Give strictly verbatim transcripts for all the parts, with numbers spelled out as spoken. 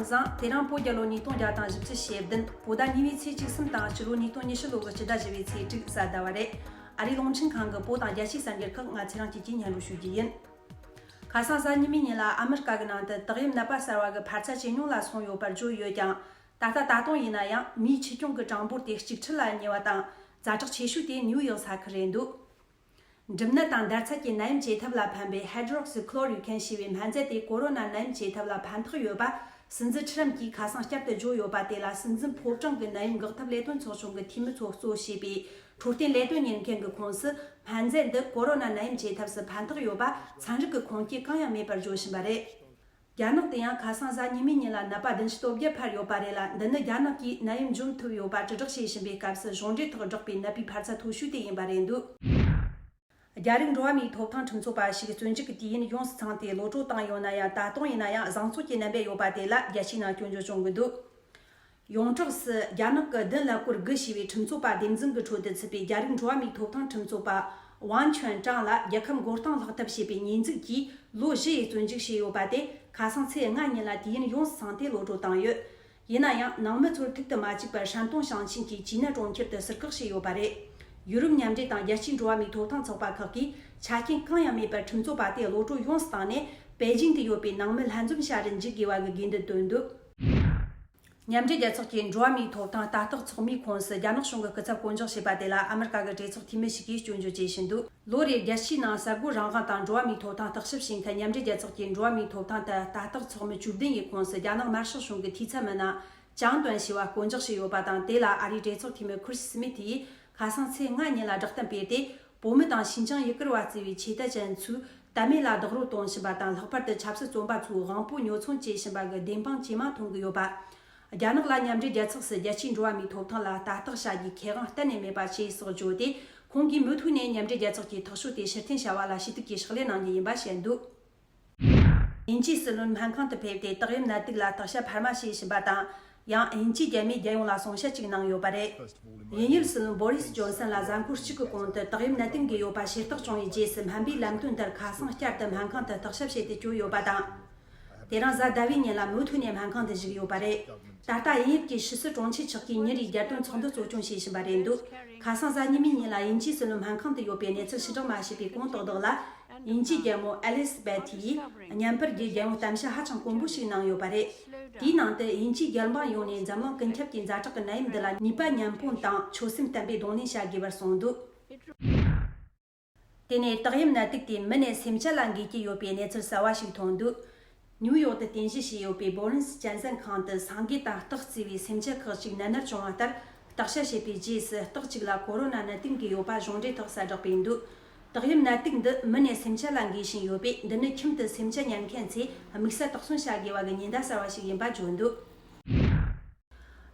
བཟང་། དེ་རིང་བོད་རྒྱལ་ལོ་ཉིས་སྟོང་བརྒྱ་དང་བཞི་བཅུ་ཞེ་བདུན། བོད་ཟླ་གཉིས་པའི་ཚེས་བཅུ་གསུམ་དང་ཕྱི་ལོ་ཉིས་སྟོང་ཉི་ཤུ་ལོ་གི་སྤྱི་ཟླ་བཞི་པའི་ཚེས་དྲུག་གཟའ་ཟླ་བ་རེད། ཨ་རིའི་རླུང་འཕྲིན་ཁང་གི་བོད་དང་རྒྱལ་སྤྱིའི་གསར་འགྱུར་ཁག་ང་ཚེ་རིང་སྐྱིད་ཀྱིས་སྙན་སྒྲོན་ཞུ་རྒྱུ་ཡིན། ཁ་སང་གཟའ་ཉི་མའི་ཉིན་ལ་ཨ་མི་རི་ཀ་གི་ནང་དུ་དག་ཡུལ་ནད་པ་གསར་བ་གི་འཕར་ཚད་ཇེ་ཉུང་ལ་སོང་ཡོད་པར་བརྗོད་ཡོད་ཀྱང་། ད་ལྟ་ད་དུང་ཡིན་ན་ཡང་མིའི་ཆེད་སྐྱོང་གི་གྲངས་འབོར་དེ་གཅིག་ཁྲི་ལ་ཉེ་བ་དང་། ཛ་དྲག་ཆེ་ཤོས་དེ་ནིའུ་ཡོག་ས་ཁུལ་རེད་འདུག་འགྲིམ་ནད་དང་འདར་ཚད་ཀྱི་ནད་ཡམས་བཅོས་ཐབས་ལ་ཕན་པའི་Hydroxychloroquine ཞེས་པའི་སྨན་རྫས་དེ་ཀོ་རོ་ན་ནད་ཡམས་བཅོས་ཐབས་ལ་ཕན་ཐོགས་ཡོད་པ། སྲིད་འཛིན་ཁྲི་རམ་གྱིས་ཁ་སང་བསྐྱར་དུ་བརྗོད་ཡོད་པ་དེ་ལ། སྲིད་འཛིན་ཕོ་བྲང་གི་ནད་ཡམས་འགག་ཐབས་ལས་དོན་ཚོགས་ཆུང་གི་འཐུས་མི་ཚོ་གཙོ་བྱས་པའི་འཕྲོད་བསྟེན་ལས་དོན་གཉེར་མཁན་གྱི་ཁོངས་སུ། སྨན་རྫས་འདི་ཀོ་རོ་ན་ནད་ཡམས་བཅོས་ཐབས་སུ་ཕན་ཐོགས་ཡོད་པ་ཚན་རིག་གི་ཁུངས་སྐྱེལ་གང་ཡང་མེད་པར་བརྗོད་བཞིན་པ་རེད། རྒྱ་ནག་དུ་ཡང་ཁ་སང་གཟའ་ཉི་མའི་ཉིན་ལ་ནད་པ་བདུན་ཅུ་དོན་བརྒྱད་འཕར་ཡོད་པ་རེད་ལ། འདི་ནི་རྒྱ་ནག་གིས་ནད་ཡམས་འཇོམས་ཐུབ་ཡོད་པ་དྲིལ་བསྒྲགས་བྱེད་བཞིན་པའི་སྐབས་སུ་གཞུང་འབྲེལ་ཐོག་བསྒྲགས་པའི་ནད་པའི་འཕར་ཚད་མཐོ་ཤོས་དེ་ཡིན་པ་རེད་འདུག་རྒྱ་རིགས་འགྲོ་བ་མིའི་ཐོབ་ཐང་ཁྲིམས་ཚོགས་པ་ཞིག་བཙོན་འཇུག་གི་དུས་ཡུན་ཡོངས་སུ་ཚང་སྟེ་ལོ་འཕྲོ་བཏང་ཡོད་ན་ཡང་། ད་དུང་ཡིན་ན་ཡང་བཟང་ཚོད་ཀྱི་རྣམ་པ་ཡོད་པ་དེ་ལ་རྒྱལ་སྤྱིའི་ནང་སྐྱོན་བརྗོད་བྱུང་གི་འདུག་ཡོངས་གྲགས་སུ་རྒྱ་ནག་གི་བདུན་ལ་སྐོར་དགུ་ཞེས་པའི་ཁྲིམས་རྩོད་པ་སྡེ་འཛིན་གྱི་ཁྲོད་དུ་ཚུད་པའི་རྒྱ་རིགས་འགྲོ་བ་མིའི་ཐོབ་ཐང་ཁྲིམས་རྩོད་པ་ཝང་ཆོན་ཀྲང་ལ་རྒྱལ་ཁབ་མགོ་རྟིང་བརླག་ཐབས་བྱས་པའི་ཉེས་འཛུགས་ཀྱིས་ལོ་བཞི་ཡི་བཙོན་འཇུག་བྱས་ཡོད་པ་དེ་ཁ་སང་ཚེས་ལྔ་ཉིན་ལ་དུས་ཡུན་ཡོངས་སུ་ཚང་སྟེ་ལོ་འཕྲོ་བཏང་ཡོད། ཡིན་ན་ཡང་ནང་མི་ཚོར་ཐུག་ཏུ་མ་བཅུག་པར་ཧྲན་ཏུང་ཞིང་ཆེན་གྱི་ཅི་ནན་གྲོང་ཁྱེར་དུ་ཟུར་བཀག་བྱས་ཡོད་པ་རེད། ཡུ་རོབ་མཉམ་འབྲེལ་དང་རྒྱལ་སྤྱིའི་འགྲོ་བ་མིའི་ཐོབ་ཐང་ཚོགས་པ་ཁག་གིས་ཆ་རྐྱེན་གང་ཡང་མེད་པར་ཁྲིམས་རྩོད་པ་དེ་ལོ་འཕྲོ་ཡོངས་སུ་བཏང་ནས་པེ་ཅིང་དུ་ཡོད་པའི་ནང་མི་ལྷན་འཛོམས་བྱ་རུ་འཇུག་དགོས་པ་གི་དགོས་འདུན་བཏོན་འདུག་མཉམ་འབྲེལ་རྒྱལ་ཚོགས་ཀྱི་འགྲོ་བ་མིའི་ཐོབ་ཐང་ལྟ་རྟོག་ཚོགས་མིའི་ཁོངས་སུ་རྒྱ་ནག་གཞུང་གི་སྐུ་ཚབ་བསྐོ་འཇོག་བྱས་པ་དེ་ལ་ཨ་མི་རི་ཀ་གི་གྲོས་ཚོགས་འཐུས་མི་ཞིག་གིས་སྐྱོན་བརྗོད་བྱེད་བཞིན་འདུག་ལོ་རེར་རྒྱལ་སྤྱིའི་ནང་གསར་འགོད་རང་དབང་དང་འགྲོ་བ་མིའི་ཐོབ་ཐང་བརྟག་ཞིབ་བྱེད་མཁན་མཉམ་འབྲེལ་རྒྱལ་ཚོགས་ཀྱི་འགྲོ་བ་མིའི་ཐོབ་ཐང་ལྟ་རྟོག་ཚོགས་མི་བཅུ་བདུན་ཡི་ཁོངས་སུ་རྒྱ་ནག་དམར་ཤོག་གཞུང་གི་འཐུས་ཚབ་མི་སྣ་ཅང་ཏུན་ཞུ་བ་བསྐོ་འཇོག་བྱས་ཡོད་པ་དང་། དེ་ལ་ཨ་རིའི་གྲོས་ཚོགས་འཐུས་མི་ཁུར་སི་སྨིད་ཡིས་ཁ་སང་ཚེས་ལྔ་ཉིན་ལ་བསྒྲགས་གཏམ་སྤེལ་ཏེ། བོད་མི་དང་ཤིན་ཅང་ཡུ་གུར་བ་གཙོས་པའི་ཆོས་དད་ཅན་ཚོས་དད་མོས་ལ་རྡོག་རོལ་གཏོང་བཞིན་པ་དང་། ལྷག་པར་དུ་ཆབ་སྲིད་བཙོན་པ་ཚོས་དབང་པོ་ཉོ་ཚོང་བྱེད་བཞིན་པ་གི་བདེན་དཔང་ཇེ་མང་ཐོན་གྱི་ཡོད་པ། རྒྱ་ནག་ལ་མཉམ་འབྲེལ་རྒྱལ་ཚོགས་སུ་རྒྱལ་སྤྱིའི་འགྲོ་བ་མིའི་ཐོབ་ཐང་ལ་ལྟ་རྟོག་བྱ་རྒྱུའི་ཁེ་དབང་གཏན་ནས་མེད་པ་ཞེས་སོགས་བརྗོད་དེ། ཁོང་གིས་མུ་མཐུད་ནས་མཉམ་འབྲེལ་རྒྱལ་ཚོགས་ཀྱི་ཐག་གཅོད་དེ་ཕྱིར་འཐེན་བྱ་བ་ལ་ཞུ་གཏུག་གིས་ཕྱག་ལས་གནང་རྒྱུ་ཡིན་པ་བཤད་འདུག་དབྱིན་ཇིའི་སྲིད་བློན་སྨན་ཁང་དུ་ཕེབས་ཏེ་དག་ཡུལ་ནད་དུག་ལ་བརྟག་དཔྱད་འཕར་མ་བྱེད་བཞིན་པ་དང་། ཡང་དབྱིན་ཇིའི་རྒྱལ་མོས་རྒྱལ་ཡོངས་ལ་གསུང་བཤད་ཅིག་གནང་ཡོད་པ་རེད། དབྱིན་ཡུལ་སྲིད་བློན་བོ་རིས་ཇོན་སན་ལ་གཟའ་འཁོར་གཅིག་གི་གོང་དུ་དག་ཡུལ་ནད་དུག་འགོས་ཡོད་པ་ཤེས་རྟོགས་བྱུང་བའི་རྗེས་སུ་སྨན་པའི་ལམ་སྟོན་ལྟར་ཁ་སང་བསྐྱར་དུ་སྨན་ཁང་དུ་བརྟག་དཔྱད་བྱེད་དུ་བསྐྱོད་ཡོད་པ་དང་། དེ་རིང་གཟའ་ཟླ་བའི་ཉིན་ལ་མུ་མཐུད་ནས་སྨན་ཁང་དུ་བཞུགས་ཡོད་པ་རེད། ད་ལྟ་དབྱིན་ཡུལ་གྱི་ཕྱི་སྲིད་དྲུང་ཆེ་མཆོག་གིས་ཉིན་རེའི་རྒྱལ་དོན་ཚོགས་འདུ་གཙོ་སྐྱོང་བྱེད་བཞིན་པ་རེད་འདུག་ཁ་སང་གཟའ་ཉི་མའི་ཉིན་ལ་དབྱིན་ཇིའི་སྲིད་བློན་སྨན་ཁང་དུ་ཡོད་པའི་གནས་ཚུལ་ཕྱིར་བསྒྲགས་མ་བྱས་པའི་གོང་དོགས་དག་ལ། དབྱིན་ཇིའི་རྒྱལ་མོ་ཨེ་ལི་ཟ་བེ་ཐི་ཡིས་བརྙན་པར་གྱི་རྒྱལ་ཡོངས་གཏམ་བཤད་ཧ་ཅང་དཀོན་པོ་ཞིག་གནང་ཡོད་པ་རེད། དེའི་ནང་དུ་དབྱིན་ཇིའི་རྒྱལ་འབངས་ཡོངས་ནས་འཛམ་གླིང་ཀུན་ཁྱབ་ཀྱི་ཛ་དྲག་གི་ནད་ཡམས་འདི་ལ་ནུས་པ་མཉམ་སྤུངས་དང་ཆོད་སེམས་བརྟན་པོས་གདོང་ལེན་བྱ་དགོས་པར་གསུངས་འདུག་དེ་ནས་དག་ཡུལ་ནད་དུག་དེས་མི་ནས་སེམས་ཅན་ལ་འགོས་ཀྱི་ཡོད་པའི་གནས་ཚུལ་གསར་བ་ཞིག་ཐོན་འདུག་ནིའུ་ཡོག་ཏུ་རྟེན་གཞི་བྱས་ཡོད་པའི་བོ་རིན་སི་གཅན་གཟན་ཁང་དུ་སེང་གེ་དང་སྟག་བརྩིས་པའི་སེམས་ཅན་ཁག་ཅིག་ནད་མནར་བྱུང་བ་ལྟར། བརྟག་དཔྱད་བྱས་པའི་རྗེས་སུ་སྟག་གཅིག་ལ་ཀོ་རོ་ན་ནད་དུག་འགོས་ཡོད་པ་གཞུང་འབྲེལ་ཐོག་གསལ་བསྒྲགས་སྤེལ་འདུག་དག་ཡུལ་ནད་དུག་འདི་མི་ནས་སེམས་ཅན་ལ་འགོས་བཞིན་ཡོད་པས། འདི་ནི་ཁྱིམ་དུ་སེམས་ཅན་ཉར་མཁན་ཚོས་དམིགས་བསལ་དོགས་ཟོན་བྱ་དགོས་པ་གི་ཉེན་བརྡ་གསར་བ་ཞིག་ཡིན་པ་བརྗོད་འདུག་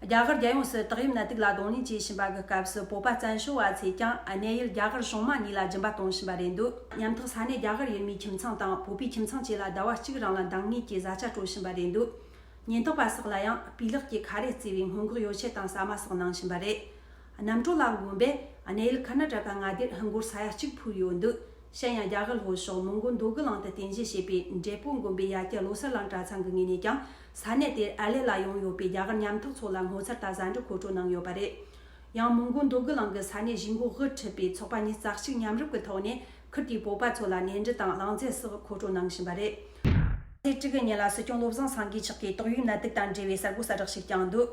རྒྱ་གར་རྒྱལ་ཡོངས་སུ་དག་ཡུལ་ནད་དུག་ལ་གདོང་ལེན་བྱེད་བཞིན་པ་གི་སྐབས་སུ། བོད་པ་བཙན་བྱོལ་བ་ཚོས་ཀྱང་གནས་ཡུལ་རྒྱ་གར་གཞུང་མང་གཉིས་ལ་སྦྱིན་པ་གཏོང་བཞིན་པ་རེད་འདུག་ཉམ་ཐག་ས་གནས་རྒྱ་གར་ཡུལ་མིའི་ཁྱིམ་ཚང་དང་བོད་པའི་ཁྱིམ་ཚང་བཅས་ལ་ཟླ་བ་གཅིག་རིང་ལ་འདང་ངེས་ཀྱི་བཟའ་བཅའ་སྤྲོད་བཞིན་པ་རེད་འདུག་ཉེན་རྟོག་པ་སོགས་ལ་ཡང་སྤུས་ལེགས་ཀྱི་ཁ་རས་བརྩིས་པའི་སྔོན་འགོག་ཡོ་བྱད་དང་ཟ་མ་སོགས་གནང་བཞིན་པ་རེད། གནམ་གྲུ་ལ་འགོན་པས་གནས་ཡུལ་ཁ་ན་ཏྲ་ཀ་མངའ་སྡེར་ཧིན་སྒོར་ས་ཡ་གཅིག་ཕུལ་ཡོད་འདུག་གཞན་ཡང་རྒྱ་གར་ལྷོ་ཕྱོགས་མོན་གྷོ་མདོ་དགུ་གླིང་དུ་རྟེན་གཞི་བྱས་པའི་འབྲས་སྤུངས་དགོན་པའི་ཡ་གྱལ་བློ་གསལ་གླིང་གྲྭ་ཚང་གི་ངོས་ནས་ཀྱང་ས་གནས་དེར་ཨར་ལས་ལ་ཡོང་ཡོད་པའི་རྒྱ་གར་ཉམ་ཐག་ཚོ་ལ་ངོ་མཚར་དང་བཟའ་འབྲུ་མཁོ་སྤྲོད་གནང་ཡོད་པ་རེད། ཡང་མོན་གྷོ་མདོ་དགུ་གླིང་གི་ས་གནས་གཞིས་འགོ་དབུ་ཁྲིད་པའི་ཚོགས་པ་ཉིས་རྩ་གཅིག་མཉམ་རུབ་ཀྱི་ཐོག་ནས་ཁུལ་དེའི་བོད་པ་ཚོ་ལ་ནས་འབྲུ་དང་གླང་རྫས་སོགས་མཁོ་སྤྲོད་གནང་བཞིན་པ་རེད། ཚེས་དྲུག་གི་ཉིན་ལ་སྲིད་སྐྱོང་བློ་བཟང་སེང་གེ་མཆོག་གིས་ཏོག་དབྱིབས་ནད་དུག་དང་འབྲེལ་བའི་གསར་འགོད་གསལ་བསྒྲགས་ཤིག་བསྐྱངས་འདུག་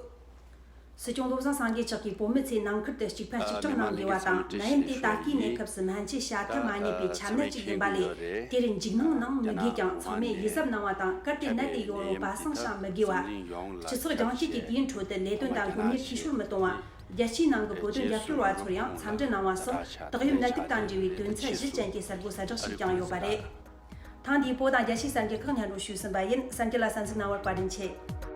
སྲིད་སྐྱོང་བློ་བཟང་སེང་གེ་མཆོག་གིས་བོད་མི་ཚོས་ནང་ཁུལ་དུ་གཅིག་ཕན་གཅིག་གྲོགས་གནང་དགོས་པ་དང་། ནད་ཡམས་དེ་ད་ལྟའི་གནས་སྐབས་སུ་སྨན་བཅོས་བྱ་ཐབས་མ་རྙེད་པའི་ཆ་ནད་ཅིག་ཡིན་པ་ལས། དེར་འཇིགས་སྣང་གནང་མི་དགོས་ཀྱང་། ཚང་མས་ཡིད་གཟབ་གནང་བ་དང་། གལ་ཏེ་ནད་དེ་ཡོང་རུང་སྦ་གསང་བྱ་མི་དགོས་པ། སྤྱི་ཚོགས་རྒྱང་བསྐྱེད་ཀྱི་དུས་ཡུན་ཁྲོད་དུ་ལས་དོན་དང་སློབ་གཉེར་འཐུས་ཤོར་མི་གཏོང་བ། རྒྱལ་སྤྱིའི་ནང་གི་བོད་དོན་རྒྱབ་སྐྱོར་བ་ཚོར་ཡང་འཚམས་འདྲི་གནང་བ་སོགས་དག་ཡུལ་ནད་དུག་དང་འབྲེལ་བའི་དོན་ཚན་བཞི་ཅན་གྱི་གསར་འགོད་གསལ་བསྒྲགས་ཤིག་བསྐྱངས་ཡོད་པ་རེད། ཐེངས་འདིའི་བོད་དང་རྒྱལ་སྤྱིའི་གསར་འགྱུར་ཁག་སྙན་སྒྲོན་ཞུས་ཟིན་པ་ཡིན། གསར་འགྱུར་ལ་གསན་གཟིགས་གནང་བར་བཀའ་དྲིན་ཆེ།